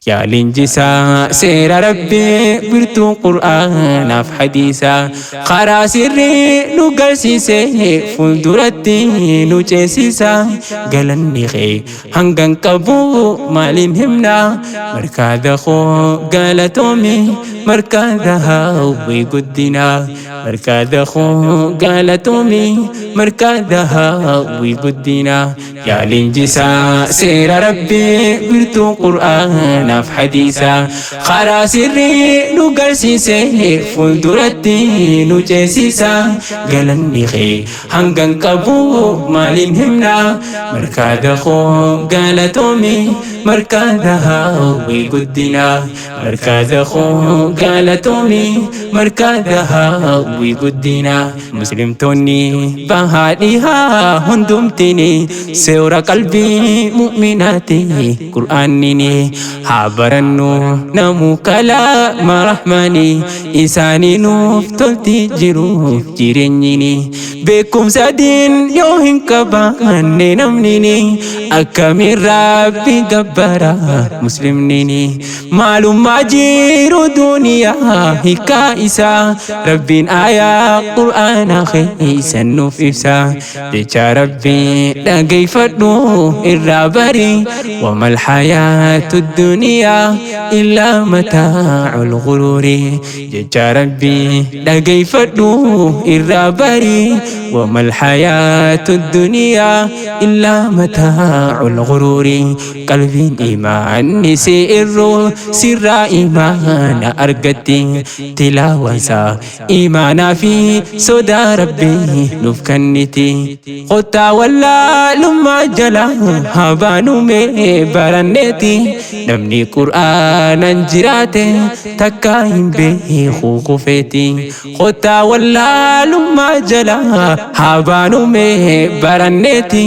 Yaa leenjisaa seera Rabbii wirtuu Qur'aanaaf hadiisaa karaa sirrii nu garsiise fuulduratti nu ceesisa. Galanni kee hangan qabu maaliin himna? Markaada koo galatoomi, markaada hawwii guddinaa. Markaada koo galatoomi, markaada hawwii guddinaa. Yaa leenjisaa seera Rabbii wirtuu Qur'aanaaf hadiisaa karaa sirrii nu garsiise fuulduratti nu ceesisa. Galanni kee hangan qabu maaliin himna? Markaada koo galatoomi, markaada hawwii guddinaa. Markaada koo galatoomi, markaada hawwii guddinaa. Muslimtoonni bahaa dhihaa hundumtini seera qalbii mu'minaati Qur'aannini haa barannu namu kalaama rahmaani isaanii nuuf tolti jiruuf jireenyini. Beekumsa diin yoo hin qabaanne namnini akkamiin Rabbi gabbara muslimnini? Maalummaa jiru duniyaa hiikaa isaa Rabbiin aayaa Qur'aanaa keessa nuuf ibsa. Jecha Rabbii dhageeffadhu irraa bari, wamal hayaatu duniyaa illaa mataa'ul guruuri. Jecha Rabbii dhageeffadhu irraa bari, wamal hayaatu duniyaa illaa mataa'ul guruuri. Qalbiin imaanni si irruu sirraa imaana argatti, tilaawansaa imaanaa fi sodaa Rabbii nuuf kenniti. Kottaa wallaalummaa jala haa baanu mee baranneeti, namni Qur'aanan jiraate takka hin beeku kufeeti. Kottaa wallaalummaa jala haa baanu mee baranneeti,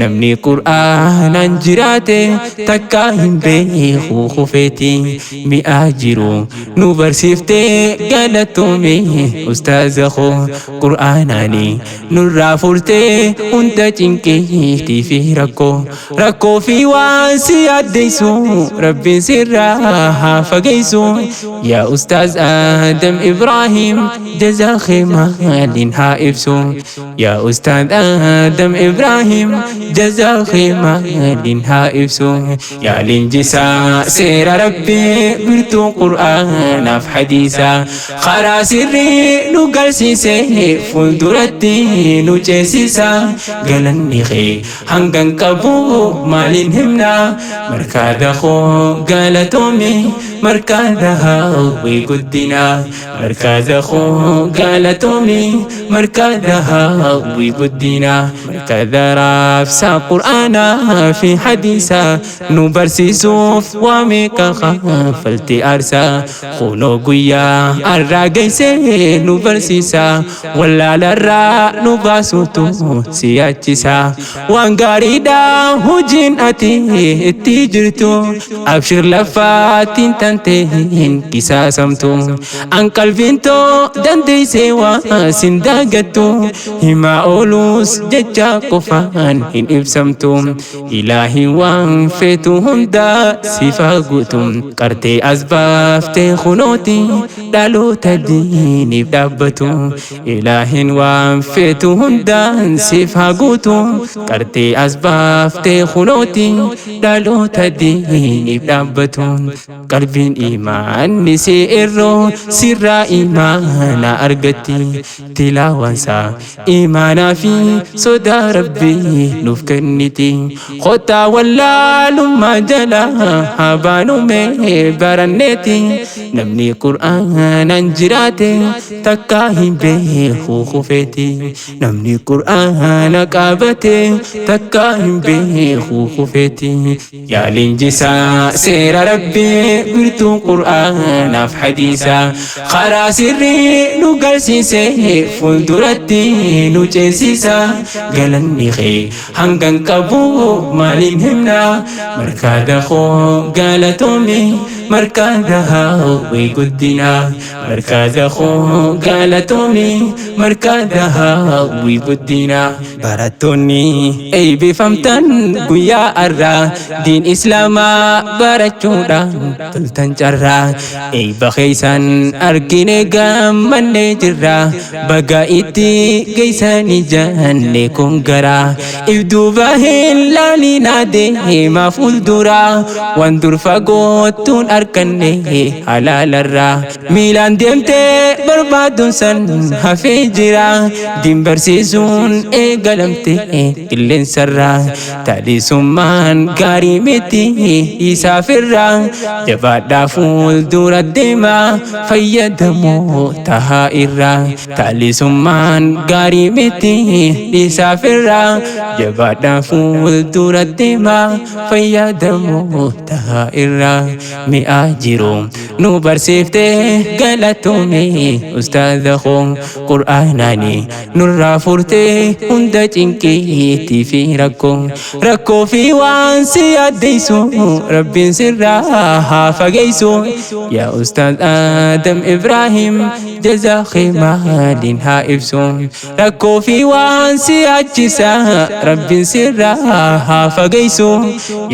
namni Qur'aanan jiraate takka hin beeku kufeeti. Mi'aa jiru nu barsiiftee galatoomi ustaaza koo, Qur'aanaani nurraa furtee hunda cinqiitii fi rakkoo. Rakkoo fi waan si yaaddeessu Rabbiin sirraa haa fageessu. Yaa ustaaz Adam Ibrahim, jazaa kee maaliin haa ibsu? Yaa ustaaz Adam Ibrahim, jazaa kee maaliin haa ibsu? Yaa leenjisaa seera Rabbii wirtuu Qur'aanaaf hadiisaa karaa sirrii nu garsiise fuulduratti nu ceesisa. Galanni kee hangan qabu maaliin himna? Markaada koo galatoomi, markaada hawwii guddinaa. Markaada koo galatoomi, markaada hawwii guddinaa. Markaada raabsaa Qur'aanaa fi hadiisaa nu barsiisuuf waa meeqa kaffalti aarsaa. Kunoo guyyaa har'aa geessee nu barsiisaa, wallaalarraa nu baasuutu si yaachisaa. Waan gaariidha hojiin ati itti jirtu, abshir lafaatiin tante hin qisaasamtu. An qalbiin too dandeessee waa sin daagattu, himaa oolus jecha qofaan hin ibsamtu. Ilaahi waan feetu hunda siif haa guutu, qartee as baaftee kunooti dhaloota diiniif dhaabbatu. Ilaahin waan feetu hunda siif haa guutu, qartee as baaftee kunooti dhaloota diiniif dhaabbatu. Qalbiin imaanni si irroo sirraa imaana argatti, tilaawansaa imaanaa fi sodaa Rabbii nuuf kenniti. Kottaa wallaalummaa jala haa baanu mee baranneeti, namni Qur'aanan jiraate takka hin beeku kufeeti. Namni Qur'aana qabate takka hin beeku kufeeti. Yaa leenjisaa seera Rabbii wirtuu Qur'aanaaf hadiisaa karaa sirrii nu garsiise fuulduratti nu ceesisa. Galanni kee hangan qabu maaliin himna? Markaada koo galatoomi, Markaza hawwii guddinaa. Markaza koo galatoomii, markaza hawwii guddinaa. Barattoonni eebbifamtan guyyaa har'aa, diin islaamaa barachuudhaan toltan carraa. Eebba keessan argine gammannee jirra, baga itti geessanii janne kun garaa. If duuba hin laalinaa, deemaa fuulduraa, waan dur fagoottuun arganne halaalarraa. Miilaan deemtee barbaaduun san hafee jira, diin barsiisuun eegalamte qilleensarraa. Talisummaan gaarii miti isaafirraa, jabaadhaa fuuldura deemaa, fayyadamoo tahaa irraa. Talisummaan gaarii miti isaafirraa, jabaadhaa fuuldura deemaa, fayyadamoo tahaa irraa. Mi'aa jiru nu barsiiftee galatoome ustaaza koo, qur'aanaani nurraa furtee hunda cinqiitii fi rakkoo. Rakkoo fi waan si yaaddeessu rabbiin sirraa haa fageessu. Yaa ustaaz Adam Ibrahim, jazaa kee maaliin haa ibsu? Rakkoo fi waan si yaachisa rabbiin sirraa haa fageessu.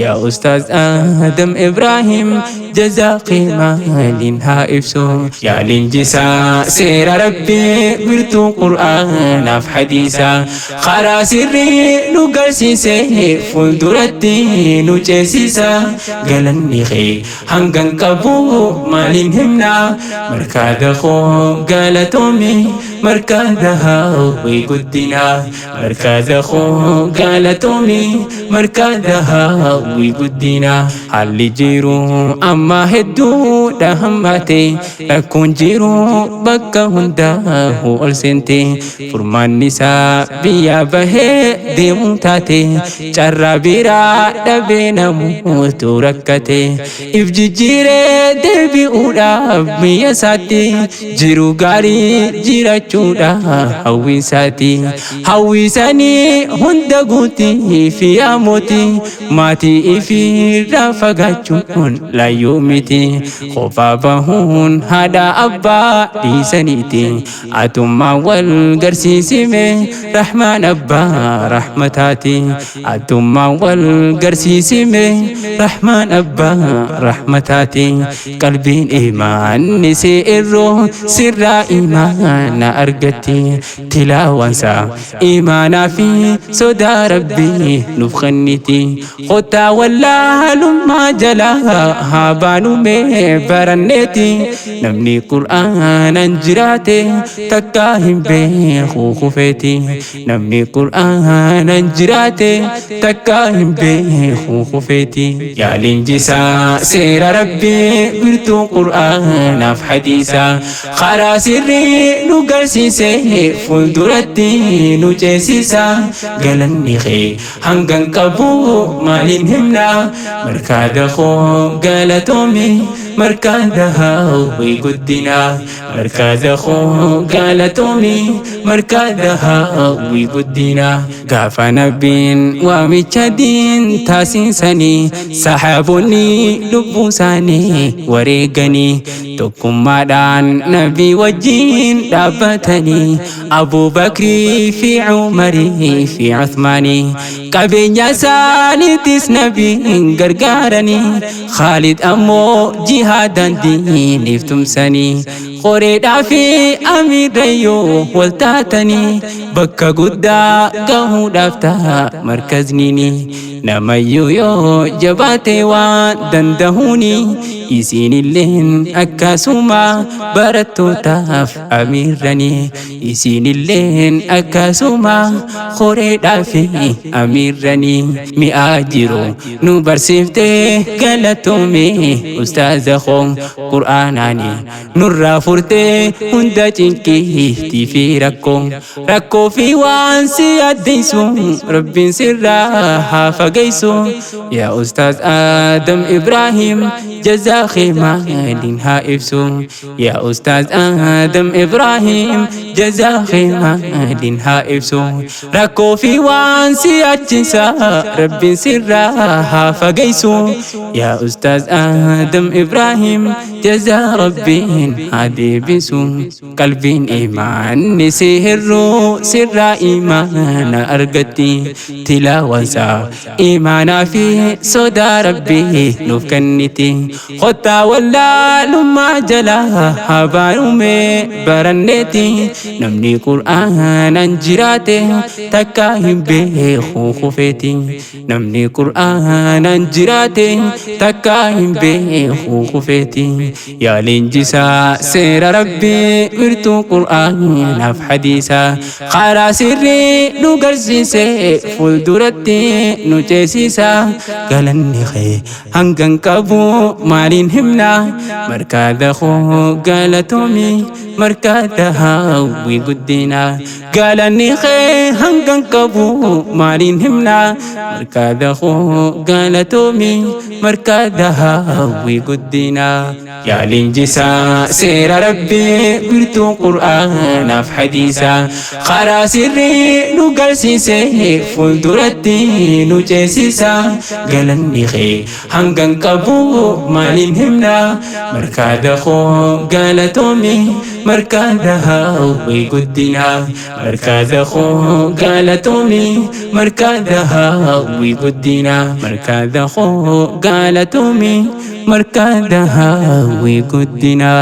Yaa ustaaz Adam Ibrahim, jazaa kee maaliin haa ibsu? Yaa leenjisaa seera rabbii, wirtuu qur'aanaaf hadiisaa, karaa sirrii nu garsiise, fuulduratti nu ceesisa, galanni kee hangan qabu maaliin himna? Markaza koo galatoomi, markaza hawwii guddinaa. Markaza koo galatoomi, markaza hawwii guddinaa. Haalli jiru amma hedduudha hammaate, rakkoon jiru bakka hundaa ol seente, furmaanni isaa biyya bahee deemuu taate, carraa biraa dhabee namoota rakkate. If jijjiiree deebi'uudhaaf biyya isaatti, jiru gaarii jiraachuudhaaf hawwiisaati. Hawwiisanii hunda guutii fi yaamooti, maatii ifirraa fagaachuun laayyuu miti, kophaa bahuun haadha abbaa dhiisaniiti. Atummaa wal garsiisime rahmaan abbaa rahmataati. Atummaa wal garsiisime rahmaan abbaa rahmataati. Qalbiin imaanni si irroo sirraa imaana argatti, tilaawansa imaanaa fi sodaa rabbii nuuf kenniti. Kottaa wallaalummaa jalaa haa baanume baranneeti, namni qur'aanan jiraate takkaa hin beeku kufeeti. Namni qur'aanan jiraate takkaa hin beeku kufeeti. Yaa leenjisaa seera rabbii, wirtuu qur'aanaaf hadiisaa, karaa sirrii nu garsiise, fuulduratti nu ceesisa, galanni kee hangan qabu maaliin himna? Markaza koo galatoomi, markaza hawwii guddinaa. Markaza koo galatoomi, markaza hawwii guddinaa. Gaafa nabbiin waamicha diin taasisanii, sahaabonni lubbuu isaanii wareeganii, tokkummaadhaan nabii wajjin dhaabbatanii, Abubakrii fi Umarii fi Uthmaanii qabeenya isaaniitis nabiin gargaaranii, Khaalid ammoo jihaadaan diiniif tumsanii, qoreedhaa fi amiirayyoo wal taatanii, bakka guddaa gahuudhaaf ta'a markaznini. Namayyuu yoo jabaate waan dandahuuni, isinilleen akkasuma barattootaaf amiirranii, isinilleen akkasuma qoreedhaa fi amiirranii. Mi'aa jiru nu barsiiftee galatoome ustaaza koo, qur'aanaani nurraa furtee hunda cinqiitii fi rakkoo. Rakkoo fi waan si yaaddeessu rabbiin sirraa haa fageessu. Yaa ustaaz Adam Ibrahim, Jazaa kee maaliin haa ibsu? Yaa Ustaaz Adam Ibrahim, jazaa kee maaliin haa ibsu? Rakkoo fi waan si achisa Rabbiin sirraa haa fageessu. Yaa Ustaaz Adam Ibrahim, jazaa Rabbiin haa deebisu. Qalbiin imaanni si hir'uu sirraa imaana argatti. Tilaawansaa imaanaa fi sodaa Rabbii nuuf kenniti. Kottaa wallaalummaa jalaa haa baanume baranneeti. Namni Qur'aanaan jiraate takka hin beeku kufeeti. Namni Qur'aanaan jiraate takka hin beeku kufeeti. Yaa leenjisaa seera Rabbii, wirtuu Qur'aanaaf hadiisaa, karaa sirrii nu garsiise, fuulduratti nu ceesisa. Galanni kee hangan qabu maaliin himna? Markaada koo galatoomi, markaada hawwii guddina. Galanni kee hangan qabu maaliin himna? Markaada koo galatoomi, markaada hawwii guddina. Yaa leenjisaa seera Rabbii, wirtuu Qur'aanaaf hadiisaa, karaa sirrii nu garsiise, fuulduratti nu ceesisa. Galanni kee hangan qabu maaliin himna? Markaada koo galatoomi, markaada hawwii guddina. Markaada koo galatoomi, markaada hawwii guddina. Markaada koo galatoomi, markaada hawwii guddina.